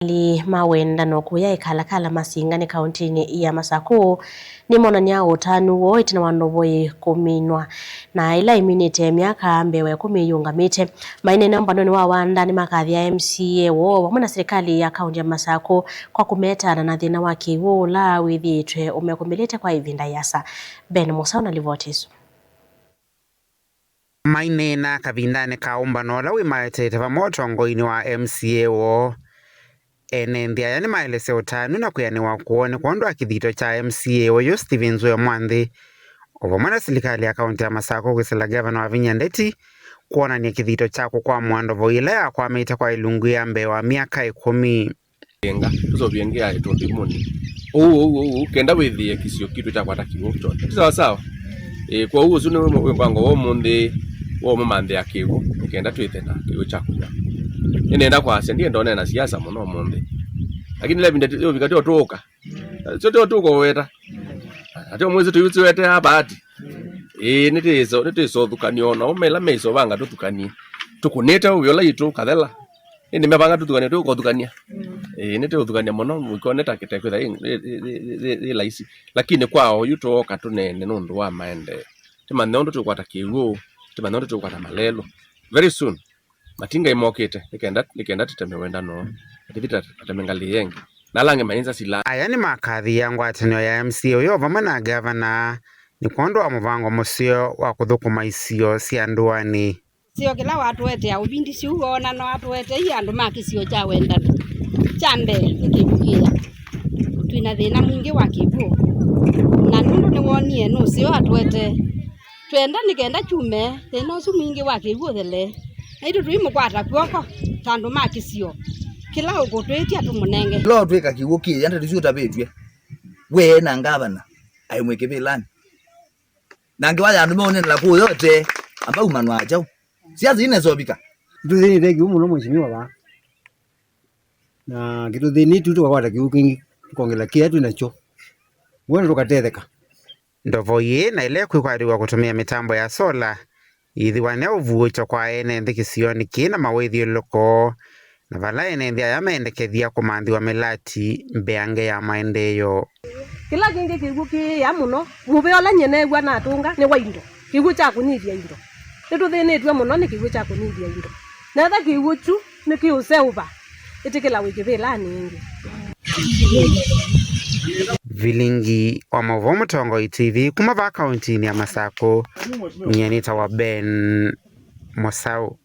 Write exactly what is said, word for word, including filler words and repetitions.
Alĩ ma wendano kũya Ikalakala Masinga nĩ kaũntĩnĩ ya Masakũ nĩmonany'a ũtanu woo ĩtina wa ndovo ĩĩ kũminwa, na ĩla ĩminĩte myaka mbee wa ĩkũmi ĩyũngamĩte. Maineena ũmbanonĩ wa wanda nĩmakathya M C A woo vamwe na silikalĩ ya kaũntĩ ya Masakũ kwa kũmetana na thĩna wa kĩw'ũ ũla wĩthĩĩtwe ũmekũmĩlĩte kwa ĩvinda yĩasa. Ben Mũsaũ na livoti ĩsu. Maineena kavindanĩ ka ũmbano ũla wĩmaetete vamwe ũtongoinĩ wa M C A woo, ene nthĩ aya nĩmaelesya ũtanu na kwĩanĩwa kwoo nĩ kwondũ wa kĩthito kya M C A ũyũ Stevens Weo Mwanthi, o vamwe na silikalĩ ya kaũntĩ ya Masakũ kwĩsĩla ngavana Wavinya Ndeti kwonany'a kĩthito kya kũkwamũa ndovo ĩla yakwamĩte kwa ĩlungu ya mbee wa myaka ĩkũmi. Ĩnga, tũseũvye ĩngĩ ya ĩtũnthimũnĩ. Ũu, ũu, ũu, ũu, kenda wĩthĩe kĩsio kitũ kyakwata kĩw'ũ kyonthe. Ti sawa sawa? Ĩĩ, kwoou ũsu nĩ wĩ, wĩ mpango wa ũmũnthĩ wa ũmũmanthĩa kĩw'ũ, nĩ kenda twĩthe na kĩw'ũ kya kũnywa. Nĩnenda kwasya, ndienda ũneena siasa mũno ũmũnthĩ. Lakini ĩla ĩvinda yũvika tyo tũũka. Sio tyo tũkũweta. Atĩ mwĩsĩ tũiũsiwete abati. Ĩĩ, nĩtĩso, nĩtĩso ũthukania ona ũme ĩla meisovanga tũthukanie. Tũkũnĩte ũvĩ ũla itũ kathela. Ĩndĩ mevanga tũthukanie tũkũthukania. Ĩĩ, nĩtĩũthukania mũno, mũikone ta kĩtekwĩtha yĩ, yĩ, yĩ, yĩ, yĩ, yĩ laisi. Lakini kwa oyu tũoka tũneene nũndũ wa maendeeo. Tĩmanye ũndũ tũkwata kĩw'ũ, tĩmanye ũndũ tũkwata malelũ. Very soon, matingai mokĩte, nĩkenda, nĩkenda tũteme wendano, tũthi ta, tũteme ngalĩ yengĩ. Na ala angĩ mainza sila. Aya nĩmakathĩĩa ngwatanĩo ya M C A ũyũ vamwe na ngavana nĩ kwondũ wa mũvango mũseo wa kũthũkũma isio sya ndũanĩ. Kĩsio kĩla watũetea ũvindisyo ũu woona no atũetei andũ ma kĩsio kya wendano. Kya mbee nĩ kĩw'ũ kĩya. Twĩ na thĩna mwingĩ wa kĩw'ũ. Na nũndũ nĩwonie nũseo atũetee. Twenda nĩ kenda kyume thĩna ũsu mwingĩ wa kĩw'ũ ũthele. Naitũ tũimũkwata kw'oko ta andũ ma kĩsio kĩla ũkũtwĩtya tũmũnenge. Ĩla ũtwĩka kĩw'ũ kĩya, ndeto isu ũtavĩtw'e, we na ngavana aimwĩ kĩvĩlanĩ. Na ngewa ya andũ meũnenela kũũ yote, amba umanwa kyaũ? Siasa inesovika. Nĩtũthĩnĩte kĩw'ũ mũno, mheshimiwa, vaa. Na kĩtũthĩnĩtye tũkakwata kĩw'ũ kĩngĩ, tũkongela kĩya twĩ nakyo. Wona tũkatetheka. Ndovo ĩĩ na ĩla ĩkwĩkwatĩw'a kũtũmĩa mĩtambo ya sola, yĩthĩwa nĩ ya ũvuũkyo kwa ene nthĩ kĩsionĩ kĩĩ na mawĩthyũlũlũko, na vala ene nthĩ aya meendekethya kũmanthĩwa mĩlati mbeange ya maendeeo. Kĩla kĩngĩ kĩw'ũ kĩĩa mũno, mũvea ũla nyie neew'a natũnga nĩ wa indo, kĩw'ũ kya kũnyivya indo. Nĩtũthĩnĩtw'e mũno nĩ kĩw'ũ kya kũnyivya indo. Na ethĩwa kĩw'ũ kyu nĩkĩũseũva, ĩtĩkĩla wĩ kĩvĩlanĩ ĩngĩ. Vilingi wa maũvoo Mũtongoi T V kuma vaa kaũntĩnĩ ya Masakũ, nyie nĩtawa Ben Mũsaũ.